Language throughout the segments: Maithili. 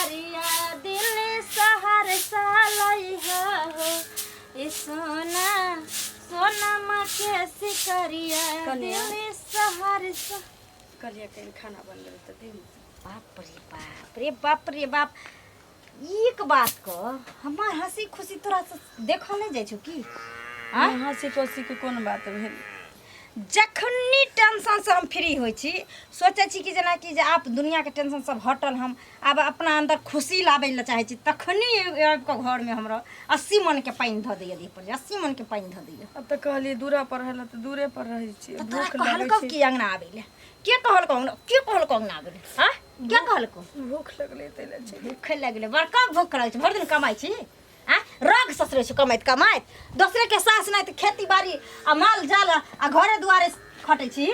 सिकरिया दिल्ली सहरसा लइहा हो ए सोना सोनमा के सिकरिया कनिया। दिल्ली सहरसा। कहलियै कनि खाना बनबै तऽ दिही। बाप रे बाप रे बाप रे बाप, एक बात कह, हमर हंसी खुशी तोरा से देखल नहीं जाइ छौ की? आँय? हंसी खुशी के कोन बात भेल? जखनी टेंशन से हम फ्री होइ छी, सोचै छी कि जेनाकि जे आप दुनियाके टेंशन सब हटल, हम आब अपना अंदर खुशी लाबै लए चाहै छी, तखनी आबि कऽ घरमे हमरा 80 मनके पानि धऽ दैए देह पर, 80 मनके पानि धऽ दैए। अब तऽ कहलियै दूरा पर रहै लए तऽ दूरे पर रहै छियै। तऽ तोरा भूख लगै कहलकौ छै। कि अङ्गना आबै लए? के कहलकौ अङ्गना? के कहलकौ अङ्गना आबै लए? आँय, के कहलकौ? भूख लगलै ताहि लए चलि। भूख लगलै, बड़का भूख लगै छै, भरि दिन कमाइ छी, आँय, रग ससरै छौ कमाइत कमाइत, दोसरे के सास नहि तऽ खेती बाड़ी आ माल जाल आ घरे दुआरे खटै छी,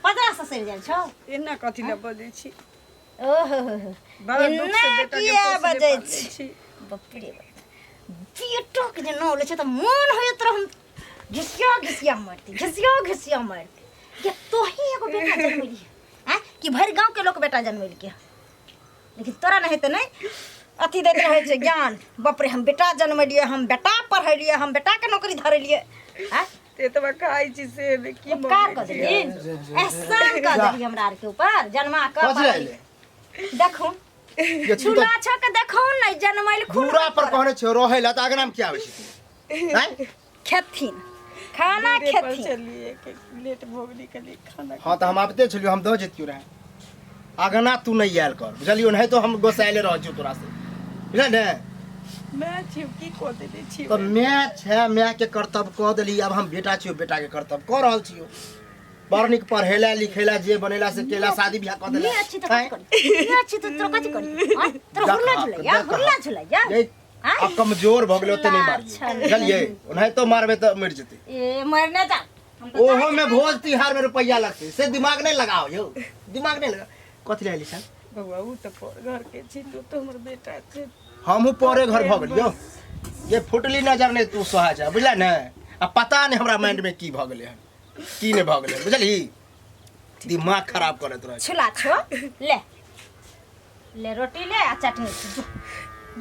पजरा ससरि जाइ छौ। एना कथी लए बजै छी? ओहो हो हो, बड़ा दुख से एना बेटा के किया पोसले बजै पालले छी? छी। बाप रे बाप, बेटोके जे नाम लै छै तऽ मोन होइत रहै हम घिसिया घिसिया मारती, घिसिया घिसिया मारती। ये तोही एगो बेटा जनमेली आँय कि भरि गाँवके लोक बेटा जनमेलकै? लेकिन तोरा नहि तऽ नहि अथी दैत रहै छै ज्ञान। बाप रे, हम बेटा जनमेलियै, हम बेटा पढ़ेलियै, हम बेटाके नौकरी धरेलियै, आँय? एतबा खाइ छी से ने की उपकार कऽ मंगै छी? देली, एहसान कऽ देली हमरा आरके ऊपर जन्मा कऽ। कथी लए एलै? देखू ये तू तऽ चूल्हा छक देखू ने जनमैल खून। दूरा पर कहने छियौ रहै लए तऽ अगनामे किया आबै छी तू? आँय? खेथिन खाना। दूरे पर खेथिन। छलियै कि लेट भऽ गेलै, कहलियै खाना। हाँ तऽ हम आबिते छलियौ, हम दऽ जैतियौ रहए। अगना तू नहि आयल कर, बुझलियौ? नहि तो हम गोसाइले रहै छियौ तोरा से, बुझल ने? मैं छियौ की कऽ देने छियै? तऽ माय छै, मायके कर्तव्य कऽ देली। आब हम बेटा छियौ, बेटाके कर्तव्य कऽ रहल छियौ। बड़ नीक पढ़ेला लिखेला, जे बनेला से केला, शादी बियाह कऽ देला। ये अच्छी तो कथी करी? ये अच्छी तो तोरा कथी करी? आँय? तोरा हुरला झुलैया, देख। हुरला झुलैया। ये आँय? आब कमजोर भऽ गेलै, ओते नहि अच्छा। मारियै, बुझलियै? ओनाहितो मारबै तऽ मरि जेतै। ए मरने जा, हम तऽ ओहो में भोज तिहार में रुपैया लगतै, से दिमाग नहीं लगाओ यौ, दिमाग नहीं लगा। कथी ले आइली छल? बौआ, उ तऽ पर घर के छी, तू तऽ हमर बेटा छै। हमहूँ परे घर भऽ गेलियौ। ये फुटली नजर नहीं तू सोहा जा, बुझला ने? आ पता नहीं हमरा माइंड में की भऽ गेलै हन, की नहीं भऽ गेलै, बुझलही? दिमाग खराब करैत रहै छै। छुला छो, ले ले रोटी ले आ चटनी जो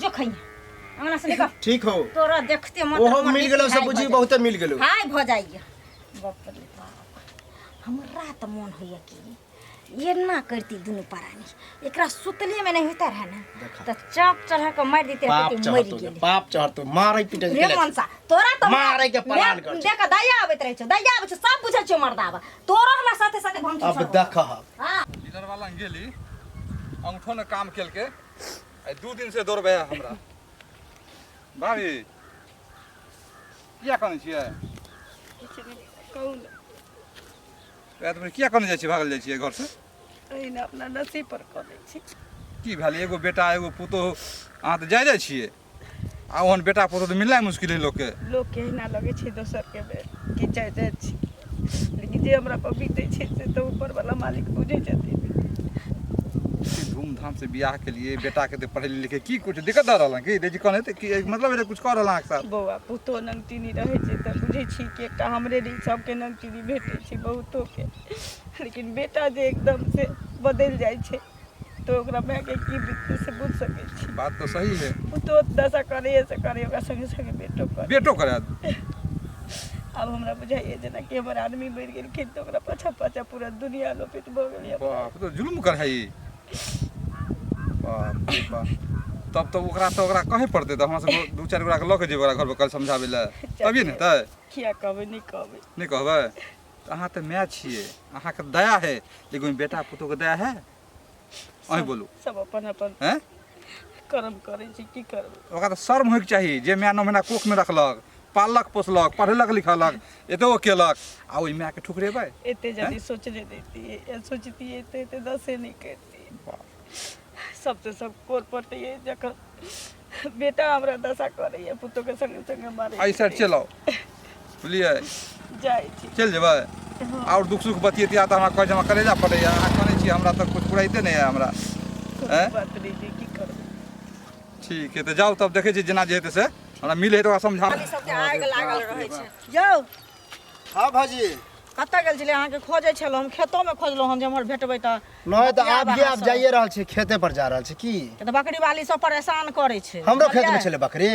जो खइहे, अंगना से निकल। ठीक हो। तोरा देखते मत ओहो हमर मिल गेलौ से हाय बुझी भऽ बहुते मिल गेलौ। हाय भऽ जाइए। बाप रे बाप, हमरा तऽ मोन होइए कि एना करती दुनू प्राणी, एकरा सुतले में नहीं होता रहे ना। देखा। तऽ चौक चढ़ा कऽ मारि देते पाप रहते, मरि चढ़तो गेलै। पाप चढ़तो, मारै पीटै रे मनसा, तोरा तऽ मारै के प्लान कर छै। देख, दया आबैत रहै छौ, दया आबै छौ, सब बुझै छौ मर्दाबा, तोरो हमरा साथे साथे भंग। अब देख। हाँ। डीलर वाला गेली, अंगूठो ने काम केलके। आइ 2 दिन से दौड़बै है हमरा। भाभी, किया कनै छियै? किछु नहि, कहू ने। रातिमे किया कनै जाइ छियै, भागल जाइ छियै घरसँ? एहिना अपना नसीब पर कनै छी। की भेल? एगो बेटा एगो पुतोहु, अहाँ तऽ जाइ जाइ छियै, आ ओहन बेटा पुतोहु तऽ मिलनाइ मुश्किल है लोकके। लोकके एहिना लगै छै दोसरके बेर कि जाइ जाइ छी, लेकिन जे हमरा पर बीतै छै से तऽ ऊपरवला मालिक बुझै छथिन। धूमधाम से बियाह के लिए बेटा के तऽ पढ़े लिखे की कुछ दिक्कत दऽ रहल हन की? देखी कन हेतै की मतलब हेतै कुछ कऽ रहल अहाँके साथ? बौआ, पुतोह नंगटिनी रहै छै तऽ बुझै छी कि एकटा हमरे नहि, सबके नंगटिनी भेटै छै बहुतोके, लेकिन बेटा जे एकदम से बदलि जाइ छै तऽ ओकरा मायके की बीततै से बुझि सकै छी। बात तऽ सही है। पुतोह दशा करैए से करैए, ओकरा संगे संगे बेटो करे। बेटो करे। आब हमरा बुझाइए जेनाकि हमर आदमी मरि गेलखिन तऽ ओकरा पाछाँ पाछाँ पूरा दुनिया लोपित भऽ गेलै। बाप, तऽ जुल्म कर है ई। बाप रे बाप, तब तऽ ओकरा तऽ ओकरा कहै पड़तै। तऽ हमरा सब दू चारि गोटाके लऽ के जेबै ओकरा घर पर कल समझाबै लए, तभिए ने हेतै। किया कहबै? नहि कहबै। नहि कहबै तऽ अहाँ तऽ माय छियै, अहाँके दया है, लेकिन बेटा पुतोहके दया है? अहीं बोलू। सब अपन अपन हैं कर्म करै छै, की करबै? ओकरा तऽ शर्म होइके चाही जे माय 9 महीना कोखमे रखलक, पाललक पोसलक, पढ़ेलक लिखलक, एतबो केलक, आ ओहि मायके ठुकरेबै? एते जल्दी सोचने दैतियै या सोचतियै तऽ एते दसे नहि करितियै। सबसँ सब कोर पटैए जखन बेटा हमरा दशा करैए, पुतोहके संगे संगे मारै। एहि साइड चलि आउ, बुझलियै? जाइ छी। चलि जेबै। आओर दुख सुख बतियतिया तऽ हमरा कहै छै हमरा कलेजा फटैया। अहाँ कहने छियै, हमरा तऽ कुछ पुराइते नहि यऽ हमरा। कोनो आँय? बात नहि छै, की करबै? ठीक है, तऽ जाउ तब, देखै छी जेना जे हेतै से हमरा मिले तऽ ओकरा समझा। सबके आगि लागल रहै छै यौ। हाँ भाजी। कतऽ गेल छलियै? अहाँके खोजै छलहुँ हम, खेतोमे खोजलहुँ हन जे एम्हर भेटबै तऽ। नहि तऽ बतियाब आबिये अहाँ आब सब। जाइए रहल छी, खेते पर जा रहल छी की? तऽ बकरी वाली सब परेशान करै छै। हमरो खेतमे बुझलियै? छलै बकरी।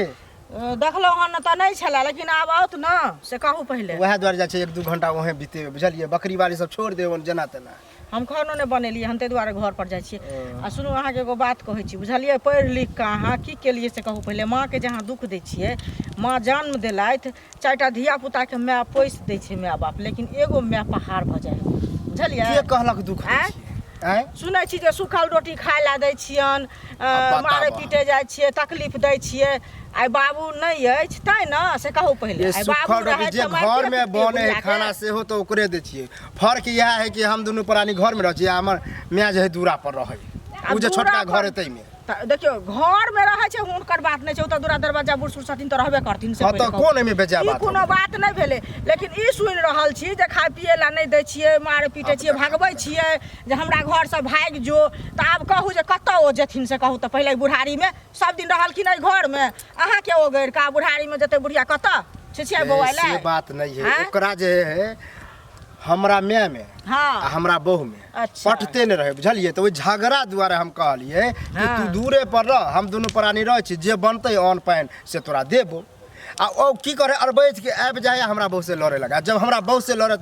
देखलहुँ हन तऽ नहि छलै, लेकिन आब आओत ने से कहू पहिले। वएह दुआरे जाइ छै, 1-2 घंटा वहें बितेबै, बुझलियै? बकरी वाली सब छोड़ि देब जेना तेना। हम खानो नहि बनेलियै हन, ताहि दुआरे घर पर जाइ छियै। आ सुनू, अहाँके एगो बात कहै छी, बुझलियै? पढ़ि लिख कऽ अहाँ की केलियै से कहू पहिले। माँके जे अहाँ दुःख दै छियै, माँ जन्म देलथि, 4टा धिया पुताके माय पोसि दै छै माय बाप, लेकिन एगो माय पहाड़ भऽ जाइ है, बुझलियै? के कहलक दुःख दै आँय? छियै? आँय? सुनै छी जे सूखल रोटी खाय लए दै छियनि, बताबऽ। मारै पीटै जाइ छियै, तकलीफ दै छियै। आइ बाबू नहि अछि तैँ ने, से कहू पहिले। ये आइ बाबू सुखल रोटी रहैत जे तऽ मारिते घर में पीटते बने है बुढ़ियाके। खाना सेहो तऽ ओकरे दै छियै। फर्क इएह है कि हम दुनू प्राणी घर में रहै छियै, हमर माय जे है दूरा पर रहै, आ ओ जे दूरा छोटका पर घर है ताहिमे। तऽ देखियौ, घर में रहै छै हुनकर बात नहि छै, ओ तऽ दूरा दरवाजा बूढ़ सूढ़ छथिन तऽ रहबे करथिन से हँ तऽ पहिले कहू। कोन एहिमे बेजाय ई बात कोनो होलै? बात नहि भेलै, लेकिन ई सुनि रहल छी जे खाय पियै लए नहि दै छियै, मारै पीटै छियै, भगबै छियै जे हमरा घरसँ भागि जो। तऽ आब कहू जे कतऽ ओ जेथिन से कहू तऽ पहिले। बुढ़ारीमे सब दिन रहलखिन एहि घरमे अहाँके ओ गैर का, बुढ़ारीमे जेतै बुढ़िया कतऽ छिछिया बौआइ से लए? बात नहीं है। आँय? ओकरा जे है हमरा माय में हाँ आ हमरा बहू में अच्छा। पटते नहि रहै, बुझलियै? तऽ ओहि झगड़ा दुआरे हम कहलियै कि हाँ। तू दूरे पर रह, हम दुनू प्राणी रहै छी, जे बनतै अन्न पानि से तोरा देबो। आ ओ की करे, अरबैत के आबि जाइ है हमरा बहू से लड़े लगा। जब हमरा बहू से लड़त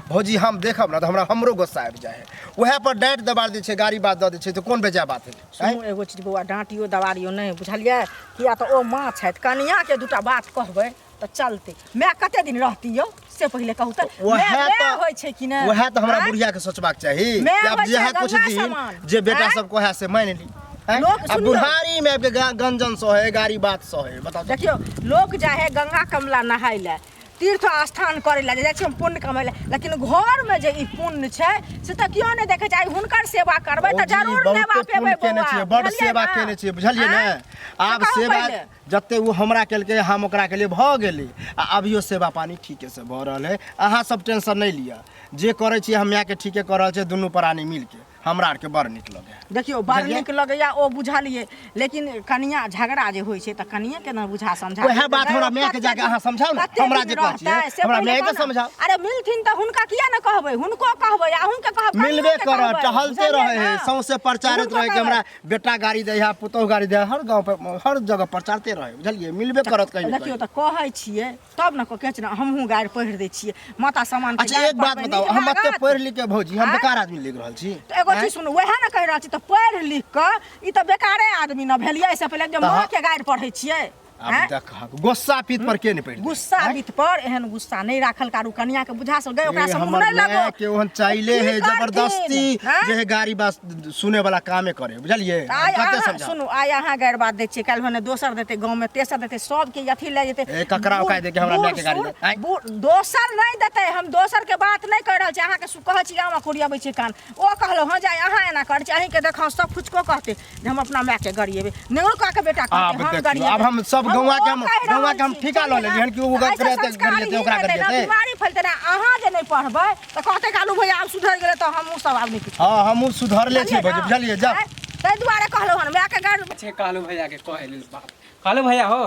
भौजी हम देखब ने तऽ हमरा हमरो गुस्सा आबि जाइ है, उएह पर डाँटि दबार दै छै, गाड़ी बात दऽ दै छै, तऽ कोन बेजाय बात है? सुनू एगो चीज बौआ, डाँटियो दबारियो नहि, बुझलियै? किया तऽ ओ माँ छथि, कनियाँके दूटा बात कहबै तऽ चलतै। माय कते दिन रहती यौ से पहिले कहू तऽ। वएह माय तऽ होइ छै कि नहि? वएह तऽ हमरा आँय? बुढ़िया के सोचबाक चाही माय कि आब होइ छै जेहे कुछ गंगा दिन समान। जे बेटा आँय? सब कहै से मानि ली। आँय? लोक आ सुनियौ। बुढ़ारी में आबि के गंजन सहे, गाड़ी बात सहे, बताउ तऽ। देखियौ, लोक जाइ है गंगा कमला नहाय लए, तीर्थ स्थान करै लए जाइ छै हम पुण्य कमै लए, लेकिन घरमे जे ई पुण्य छै से तऽ केओ नहि देखै छै। आइ हुनकर सेवा करबै तऽ भौजी, जरूर बहुते नेवा पुण्य पेबै केने बौआ, छियै, बड बुझलियै सेवा ने? केने छियै, बुझलियै ने? आँय? आब से कहू सेवा पहिले। जते ओ हमरा केलकै हम ओकरा केलियै, भऽ गेलै। आ अभियो सेवा पानी ठीके से भऽ रहल है, अहाँ सब टेंशन नहि लिअ। जे करै छियै हम मायके ठीके कऽ रहल छियै, दुनू प्राणी मिलके हमरा आरके बड़ नीक लगैए। देखियौ, बड़ बुझलियै? नीक लगैया ओ बुझलियै, लेकिन कनिया झगड़ा जे होइ छै तऽ कनिये के ने बुझा समझा वएह देतै। बात हमरा कते मायके जाके अहाँ समझाउ ने, कते हमरा दिन जे कहै छियै, रहतै, से हमरा पहिले मायके कहू ने। समझाउ। अरे मिलथिन तऽ हुनका किया ने कहबै? हुनको कहबै, अहूँके कहब, कनियोके मिलबे करत, कहबै, टहलते बुझलियै रहे है, ने? सौंसे प्रचारित हुनको रहे कि कहबै। हमरा बेटा गाड़ी दै है, पुतोहु गाड़ी दै है, हर गाँव पर हर जगह प्रचारते रहे, बुझलियै? मिलबे करत कहीं ने देखियौ कहीं। तऽ कहै छियै तब ने कहै छै ने, हमहूँ गारि पढ़ि दै छियै माता सामान के अच्छा गारि एक बात पढ़बै, बताउ, नीक हम एते लागत? पढ़ि लिख के भौजी हम आँय? बेकार आदमी लिख रहल छी? तऽ एगो चीज सुनू, वएह ने कहि रहल छी, तऽ पढ़ि लिख कऽ ई तऽ बेकारे आदमी ने भेलियै। एहिसँ पहिले जे तऽ माँ के गारि पढ़ै छियै, आब आँय? देखहक गुस्सा पीत पर के नहि पड़ि गुस्सा बीत पर एहन गुस्सा नहि राखल करू, कनिया के बुझा सक गए ओकरा ए, से मुँह हमर नहि लगो। माय के ओहन चाइले की है, करथिन? जबरदस्ती आँय? जे है गाड़ी बात सुने वाला कामे करे, बुझलियै? आइ कते अहाँ समझाउ? सुनू, आइ अहाँ गारि बात दै छियै, काल्हि भने दोसर देतै, गाँवमे तेसर देतै, सबके अथी लए जेतै। ए, ककरा ओकाय दे के हमरा माय के गाड़ी दे, आँय? दोसर नहि देतै, हम दोसर के बात नहि कहि रहल छी अहाँके। कहै छी आमा कोरियाबै छै कान, ओ कहलहुँ हँ जे आइ अहाँ एना करै छी, अहीँके देखौ सब फुचको कहतै जे हम अपना मायके गरिएबै, नेहरू के बेटा कहतै आब हम देखियौ, गरिएबै। आब हम सब हम गौंआ के ओ हम कहि रहल गौंआ के हम छी, ठीका लऽ बुझलियै लेलियै हन कि ओ ने? एहिसँ गरिएतै, संस्कार गरिएतै, ही ओकरा हेतै ने, गरिएतै। बीमारी फैलतै ने। अहाँ जे नहि पढ़बै तऽ कहतै कालू भैया आब सुधरि गेलै तऽ हमहूँ सब आब नहि किछु। हाँ, हमहूँ सुधरले छी बुझलियै भौजी, ने? बुझलियै? जा। आँय? ताहि दुआरे कहलहुँ हन मायके गारि छै कालू भैया के कहै लेल बाप। कालू भैया हो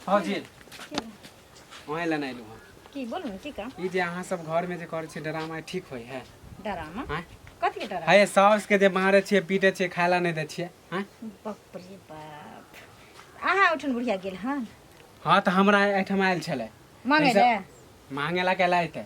भौजी, वहीं लेने अयलहुँ हँ। की बोलू ने, की काम? ई जे अहाँ सब घर में जे करै छियै ड्रामा, ठीक होइ है? डरामा? आँय? कथी के डरामा? हे साउस के जे मारै छियै, पीटै छियै, खाय ला नहि दै छियै, आँय? बाप रे बाप, अहाँ उठन बुढ़िया गेल हन? हँ तऽ हमरा एहिठाम आयल छलै मांगे ऐसा- ले मांगे ला के लायते।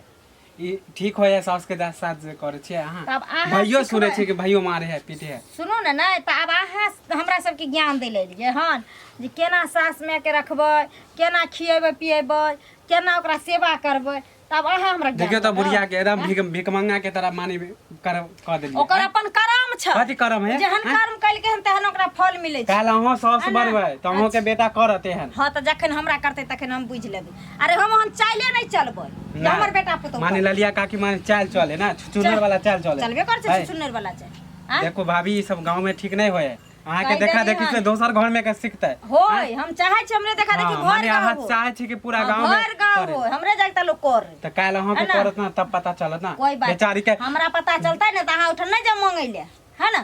ई ठीक होइ है साउस के साथ जे करै छियै अहाँ? तब अहाँ भैयो सिखबै। सुनै छियै कि भैयो मारे है पीटे है। सुनू ने, नहि तऽ आब अहाँ हमरा सबके ज्ञान दै लए एलियै हन जे केना सास मायके रखबै, केना खिएबै पिएबै, केना ओकरा सेवा करबै, तब अहाँ हमरा ज्ञान देखियौ तऽ देबै। बुढ़िया के एकदम भीख भिखमंगा के तरह मानी कर कऽ देलियै। ओकर अपन कर्म छै। कथी कर्म है? जेहन आँय? कर्म कलकै हन तेहन ओकरा फल मिलै छै। काल्हि अहाँ साउस है ना? बनबै तऽ अहूँके बेटा करत एहन। हँ तऽ जखन हमरा करतै तखन हम बुझि लेबै। अरे हम ओहन चाइले नहि चलबै जे ना। हमर बेटा पुतहु माने करतै। ललिया काकी माने चाल चले ना, छुछुनर वाला चाल चले। चलबे करै छै है। छुछुनर वाला चालि। आँय? देखो भाभी, ई सब गांव में ठीक नहीं होए, अहाँ के कहि देखा देली देखी से हन। दोसर घर में के सीखते होय, हम चाहै छी हमरे देखा देखी हाँ, घर माने गाँव अहाँ हो। चाहे छी कि पूरा हाँ, गांव में घर गाँव करे। हो, हमरे जागता लोग कर। तऽ काल्हि अहाँ के है ना? करत ना तब पता चलत ना कोई बात बेचारी के। हमरा पता चलतै ने तऽ अहाँ उठन नहि जाउ मांगै ले, है ना?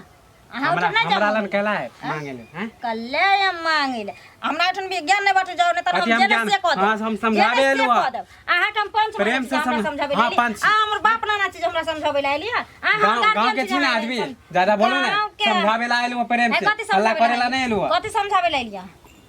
अहाँ हमरा ओहिठाम नहि हमरा जाउ लन कैला है मांगे ले हैं कल्ले हम मांगे ले हमरा ओहिठाम भी ज्ञान नहि बाटू जाउ नहि तऽ कथी हम हम जेने ज्ञान- से कह देब हाँ, हम समझाबे जेने से एलहुँ कह देब अहाँके हम पंच प्रेम मानै छी से जे हमरा समझ- समझाबे हाँ, ले पंच। आ हमर बाप नाना छी जे हमरा समझाबे ले आइली हँ अहाँ गाँव हमर गाँव गार्जियन के छी छी जे ना हमरा आदमी सम- ज्यादा बोलो ना गाँव के- समझावे ला आइलू प्रेम ए, से कथी हल्ला समझाबे करे ला नहीं आइलू कथी समझाबे ले आइली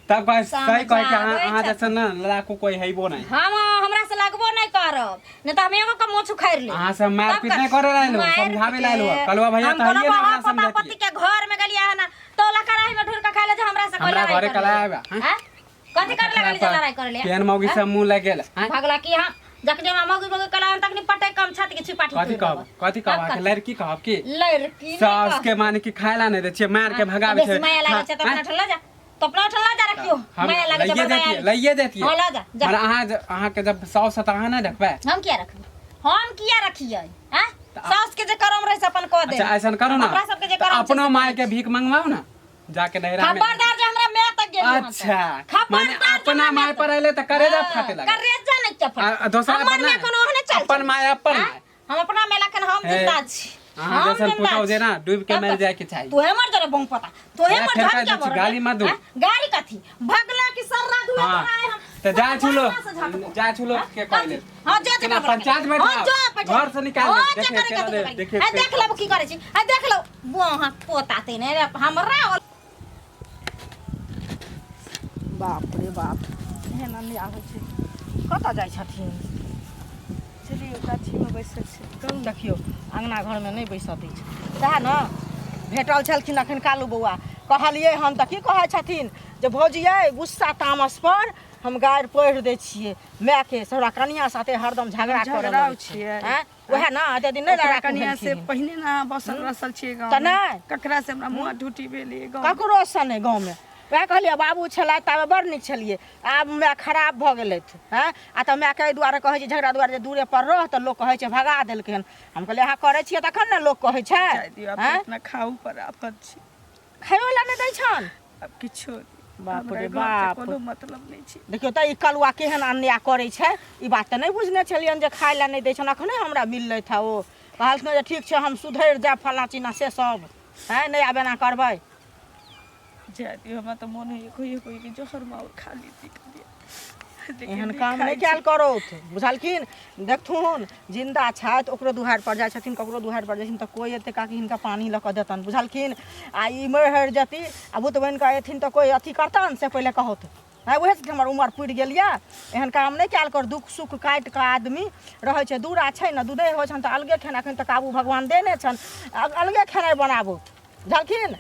तब कहे सही कहे कि अहाँ समझाबै अहाँ छै। जैसन ना लड़ाकू कोई हैबो नहीं हम हमरा से लगबो नहीं करब नहीं तऽ हम एगो के मोछ उखाड़ि लेब अहाँ से मारपीट तब नहीं करे ला आइलू मारि समझावे ला आइलू पीट। कलवा भैया हम तो कोनो हइए ना हमरा पोता समझाती पोती के घर में गेलियै हन तोला कड़ाही में ढूर के खाय ले जे हमरा से कोई हमरा लड़ाई घरे कर कला ले। आबे, हाँ? हाँ? कथी करे लगली जे लड़ाई करे ले केहन मौगी सब मुंह लग गेल हैं? भगला की हम जखनी हमरा मौगी मौगी कला हन तखनी पटे कम छाती के छिपाटी कथी कहब कथी कहब अहाँके लड़की कहब की लड़की सास के माने की खाय ला नहीं दै छियै मार के भगाबै बेसी छै माया लागै छै तऽ अपना हाँ? ठल्ला जा तो अपना ठल्ला जा रखियो हम माया लागै छै लइए बड़ माया देतियै लइए देतियै हाँ, लऽ जा, जा। मने अहाँ अहाँके जब साउस है तऽ अहाँ नहि रखबै हम किया रखबै हम किया रखियै हैं साउस के जे करम रहे से अपन कह दे अच्छा ऐसा करू ना हमरा सबके जे तऽ करम छै अपनो से माय के भीख मंगवाउ ना जाके नैहरा में खबरदार जे हमरा माय तक गेली हन तऽ। अच्छा खबरदार माने जे अपना हमरा माय माय पर अयले तऽ करेजा फाटे तक। लगे करेजा नहीं चफट आ दोसरा हमर अपन माय कोनो ओहने चल अपन माय अपन माय हम अपना मेला खन हम हे, जिंदा छी अहाँ हम जैसन जिंदा पुतहु छी। जे ना डूबि के तब मरि तऽ जायके चाही तोहे मर जरे बम पता तोहे ए, मर फेर झट कहि के दै छी, मरल गाली मत दू। हाँ? गाली कथी भगला की सर्रा दुए हाँ। तोरा आए हम तऽ जा छुलो से झटको। जा छुलो के कहले हाँ जा जा केना पंचायत बैठाओ। हाँ जा बैठाओ। घर से निकाल हाँ, दे। जा देखिए, करे केना कथी दे, करी। देखिए, आ, देख लेबो की करै छी आ देख लो बुआ पोता ते ने रे हमरा बाप रे बाप एहन अन्याय होइ छै कतऽ जाइ छथिन चलियौ गाछीमे बैसल छी कहू देखियौ अङ्गना घरमे नहि बैसऽ दै छै सएह ने भेटल छलखिन एखन कालू बौआ कहलियै हन तऽ की कहै छथिन जे भौजी यै गुस्सा तामस पर हम गारि पढ़ि दै छियै मायके से हमरा कनिया साथे हरदम झगड़ा करऽ झगड़ाउ लगै छै छियै। आँय उएह ने एते दिन नहि ओकरा लड़ाकू कनिया से भेलखिन पहिने ने अहाँ बसल रसल छियै गाँव तऽ नहि। ककरा से हमरा मुँह ढूटी भेलियै गाँव ककरोसँ नहि गाँवमे वएह कहलियै बाबू छलै ताबे बड़ नीक छलियै आब माय खराब भऽ गेलथि हँ आ तऽ मायके एहि दुआरे कहै छै झगड़ा दुआरे जे दूरे पर रह तऽ लोक कहै छै भगा देलकै हन हम कहलियै अहाँ करै छियै तखन ने लोक कहै छै जाय दियौ आब आँय अपना खाऊ पर आफत छै खाइयो लए नहि दै छनि आब किछो नहि। बाप हमरा रे घरसँ बाप। कोनो मतलब नहि छै देखियौ तऽ ई कलुआ केहन अन्याय करै छै ई बात तऽ नहि बुझने छलियनि जे खाइ लए नहि दै छनि अखने हमरा मिललै था ओ कहलखिन जे ठीक छै हम सुधरि जायब फल्लाँ चिन्ना से सब आँय नहि आब एना करबै जाय दियौ हमरा तऽ मोन होइए कहियो कहियो कि जहर माहुर खा लीती लेकिन एहन नहि काम खाइ नहि छी। कयल करौथ बुझलखिन देखथुन जिन्दा छथि ओकरो दुहारि पर जाइ छथिन ककरो दुहारि पर जाइ छथिन तऽ कोइ एते काकी हिनका पानि लऽ कऽ देतनि बुझलखिन आ ई मरि हरि जेती आ भूत बनि कऽ एथिन तऽ कोइ अथी करतनि से पहिले कहौथ आँय उएह से हमर उमर पुरि गेल यऽ एहन काम नहि कयल कर दुःख सुख काटि कऽ आदमी रहै छै दूरा छै ने दूधे होइ छनि तऽ अलगे खेनाइ एखन तऽ काबू भगवान देने छनि अलगे खेनाइ बनाबू बुझलखिन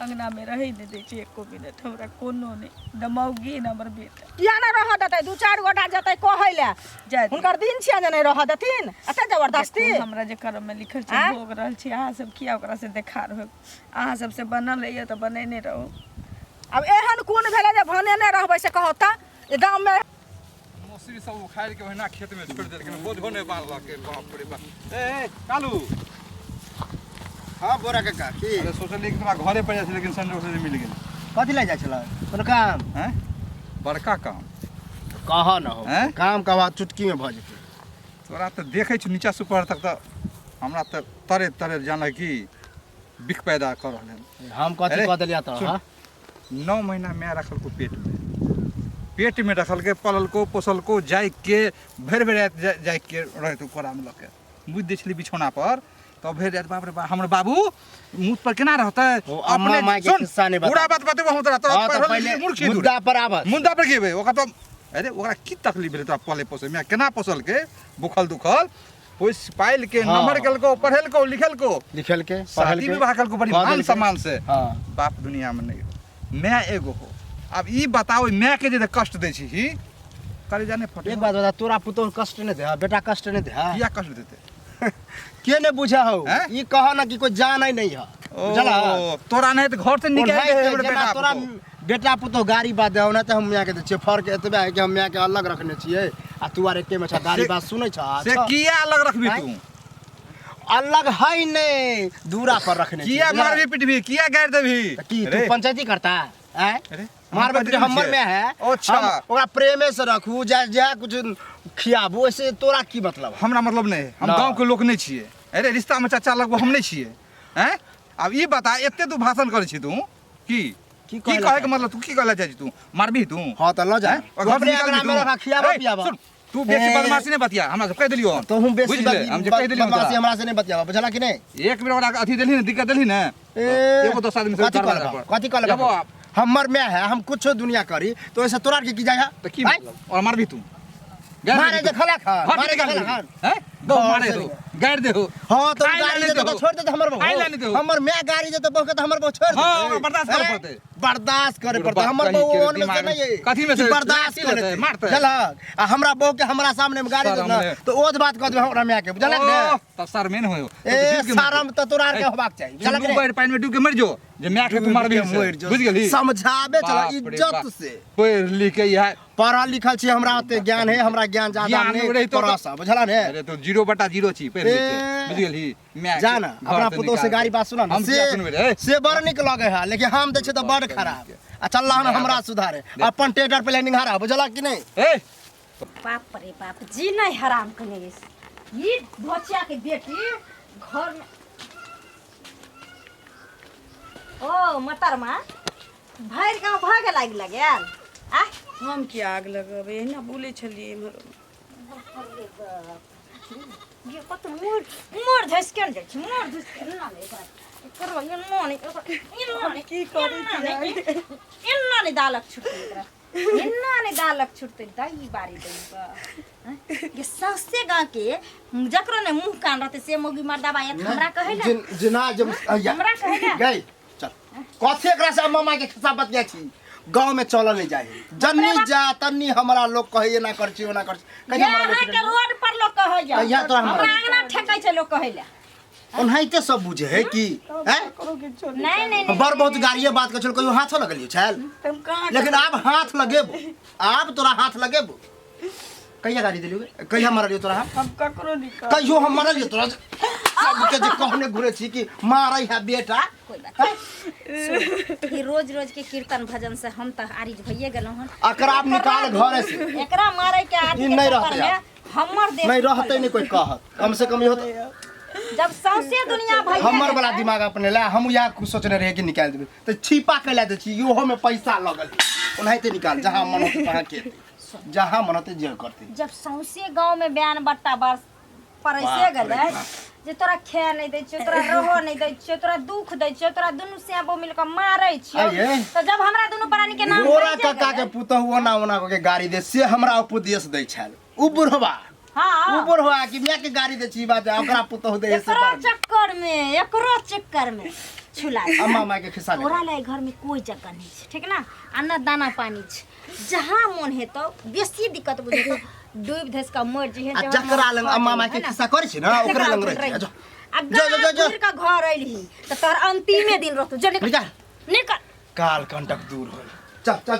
अंगनामे रहै नहि दै छै एको मिनट हमरा कोनो नहि न मौगी न हमर बेटा किया नहि रहऽ देतै दू चारि गोटा जेतै कहै लए जाय दियौ। हुनकर दिन छियनि जे नहि रहऽ देथिन एते जबरदस्ती देखू, हमरा जे कर्ममे लिखल छै आँय? भोग रहल छी अहाँ सब किया ओकरा से देखार होब अहाँ सबसे बनल होइए तऽ बनेने रहू आब एहन कोन भेलै जे भनेने रहबै से कहू तऽ जे गाममे मौसरी सब उखाड़ि के ओहिना खेत में छोड़ि देलखिन बोझो नहि बान्हलक बाप रे बाप ए ए, कालू हाँ बोरा काका की अरे सोचलियै कि तोरा घरे पर जाइ छै लेकिन संजोग से मिल गेल कथी लए जाइ छलै कोनो काम हैं बड़का काम कह न हो हैं? काम के बाद चुटकी में भऽ जेतै तोरा तऽ देखै छी नीचा से ऊपर तक तऽ हमरा तऽ तरे तरे जानै कि बिख पैदा कऽ रहल हन हम कथी अरे, कऽ देलियै तोरा सुन। हाँ? 9 महीना माय रखलको पेटमे पेटमे रखलकै पललको पोसलको जाइके भरि भरि राति जाइके रहैत कोरामे लऽ के बुझि दै छलै बिछौना पर तब भरि राति बाप रे बाप हमर बाबू मुँह पर केना रहतै ओ अम्मा माय के सुन, खिस्सा नहि बता। पूरा बात बतेबो हम तोरा तोरा हाँ, तऽ पढ़ल पहिले मूर्ख छी तू। मुद्दा पर आबऽ मुद्दा पर की ओकरा तऽ अरे ओकरा की तकलीफ भेलै तोरा पले पोसै मे केना पोसलकै भूखल दुखल पोसि पालि के हाँ। नमहर केलको पढ़ेलको लिखेलको लिखलके शादी पढ़लके विवाह केलको बड़ी कऽ मान देलकै। सम्मान से हाँ बाप दुनिया में नहीं हो मैं एगो हो अब ई बताओ मैं के जे कष्ट दै छी ही कलेजा नहीं फटे एक बात बता तोरा पुतोह कष्ट नहीं दे बेटा कष्ट नहीं दे किया कष्ट देते के नहीं बुझा हो हैं? ई कह ना कि कोई जान नहीं है बुझला ओ तोरा नहीं तो घर से निकाल दे हमर जेना बेटा तोरा पुतोह। बेटा पुतोह गाड़ी बात दे ओना तऽ हम माय के दै छियै फर्क एतबे है कि हम माय के अलग रखने छियै आ तू आर एके में छ गाड़ी से- बात सुनै छ से किया अलग रखबी आँय? तू अलग है नहीं दूरा पर रखने छियै, किया बुझला? मारबी पिटबी किया गारि देबी तऽ की तू अरे, पंचायती करता आँय अरे, मारबे हम पिटबी हमर में है अच्छा। हम ओकरा प्रेमे से रखू जा जा कुछ खियाबू ऐसे तोरा की मतलब हमरा मतलब नहीं है हम ना। गांव के लोग नहीं छियै अरे रिश्ता में चाचा लगबो हम नहीं छियै हैं आब ई बता एते तू भाषण करै छी तू की की की कहै कहै के मतलब तू की कहला जाइ छी तू मारबी तू हाँ तऽ लऽ जा हैं? और घर से अपने निकाल अंगना दी में तू। रखा खियाबा ए, पियाबा सुन, तू बेसी ए। बदमाशी नहीं बतिया हमरा सब कह देलियो हम। तो हम बेसी बुझि गेलै? हम जे कहि देलियो बदमाशी तोरा। हमरा से नहीं बतियाबा बुझला कि नहीं एक बेर ओकरा अथी देलही ने दिक्कत देलही ने ए, एगो दोस्त आदमी से कथी दरवाजा कहलक पर। कथी कहलक जबो आप हमर माय है हम कुछो दुनिया करी तो ऐसे तोरा के की जाय है तो की मतलब और मारबी तू गारि मारे देबी जे तू। खला खा घर से मारे जे निकाल खला देबी। खा हैं? गौ घर मारे से दो गारि देहो हाँ तो खाइ गाड़ी ला देतो नहीं तो देहो। छोड़ देते हमर खाइ ला बहू नहीं देहो। हमर माय गाड़ी देतो बहू के तो हमर बहू छोड़ हाँ, देते ओकरा बर्दाश्त करे हैं? पड़तै। बर्दाश्त करे बुढ़बा पड़तै हमर कहीं बहू के ओन में से दिमाग नहीं है कथी में कि से बर्दाश्त लाठी करे लेतै, मारतै। बुझलक आ हमरा बहू के हमरा सामने में गाड़ी शरम देत ना ले। तो ओज बात कह देबै हमरा माय के बुझलक ने ओह, तब शरमे ने होयो ए शरम तो तोरा आर के होबाक चाही बुझलक ने बाढ़ि पानि में डूब के मरि जो जे माय के तू मारबी डूब के मरि जो। बुझि गेलही समझाबे चला बाप रे इज्जत बाप। से पढ़ लिख के इएह पढ़ल लिखल छी हमरा ओते ज्ञान है हमरा ज्ञान ज्यादा ज्ञान नहीं रहितो तोरा तऽ- से बुझला ने अरे तो 0/0 छी पढ़ लिख के ए, बुझि गेलही माय के जा ना घर अपना से पुतोह से निकाल गाड़ी दे। बात सुना ना हम किया सुनबै रे से बड़ निक लगे है लेकिन हम दै छै तऽ बड़ खराब आ चल हन हमरा सुधारे अपन टेटर पे निहारा बुझला कि नहीं ए बाप रे बाप जी नहीं हराम कने ये भोचिया के बेटी घर में ओ मतरमा भरि गाँव भागे लागि लगे आ हम की आग लगेबै एहिना बोलै छलियै इम्हर ये कत मोर मोर झसके ने जाइ छै मोर झसके ना ले एकरा एकरा एना नहि एकरा एना नहि की करै एना नहि एना नहि दालक छुटतै एकरा एना नहि दालक छुटतै दही बारी दही बा ये सौंसे गाँव के जकरो ने मुँह कान रहतै से मौगी मर्दाबा आयत हमरा कहै ला जेना जब हमरा कहै ला गई चल कथी एकरा से मामा के खिस्सा बतिया छी गाँव में चलल नहीं जाए जन्नी जा तन्नी हमरा लोग कहे एना कर छी ओना कर छी कहिया हमरा यहाँ लोग के रोड पर लोग कहै जा कहिया तोरा हमरा हमरा अंगना ठेकै छै लोग कहै ला ओनाहिते सब बुझे है कि हैं ककरो किछो नहि नहीं नहीं नहीं बड़ बहुत गाड़िए बात कर छल कहियो हाथो लगलियो छल तऽ हम कहाँ लेकिन आब हाथ लगेबो आब तोरा हाथ लगेबो कहिया गाड़ी देलियो गे? कहिया मारलियो तोरा हम हम ककरो नहि कहब कहियो हम मारलियो तोरा सबके जे कहने घुरे छी कि मारै है बेटा कोई बात नहीं। ई रोज रोज के कीर्तन भजन से हम तऽ आरिज भइए गेलहुँ हन एकरा आब निकाल घरे से एकरा मारे के आदि ई के नहीं चक्कर रहतै में आब। हमर देह नहीं रहते नहीं कोई कहत कम से कम इहो तऽ जब सौंसे दुनिया भइए हमर वाला गेलै, दिमाग अपने ला हम इएह कुछ सोचने रहियै कि निकालि देबै तऽ छिपा के ला दै छी इहो में पैसा लगल ओनाहिते निकाल जहाँ मन होतै तहाँ के जहाँ मन होतै जे करतै जब सौंसे गांव में बयान बट्टा बरस परैसे बाप रे गेलै बाप। जे तोरा खाए नहीं दै छियौ तोरा रहऽ नहीं दै छियौ तोरा दुख दै छियौ तोरा दुनू स्याबो मिल कऽ मारै छियौ आइये। तऽ जब हमरा दुनू प्राणी के नाम गोरा बचि काका के गेलै, पुतहु ओना ओना कऽ के गाड़ी दे से हमरा उपदेश दै छल उ बुढ़वा उ हाँ बुढ़वा कि माय के गाड़ी दै छी बात ओकरा पुतहु दे से एकरो बड़ चक्कर में एकरो चक्कर में छुला अम्मा माय के खिस्सा तोरा ला घर में कोई जगह नहीं छै ठीक ना आ न दाना पानी छै जहाँ मन हेतौ बेसी दिक्कत बुझेतौ डूबि धसि कऽ मरि जइहे आ जकरा लग अम्मा माय के खिस्सा करै छी ना ओकरा लग रहै छी जो आ जो, जो, जो, जो। घुरि कऽ घर अयलही तऽ तोहर अंतिमे दिन रहतौ जो निकल निकाल निकल काल कंटक दूर होल चल चल चल।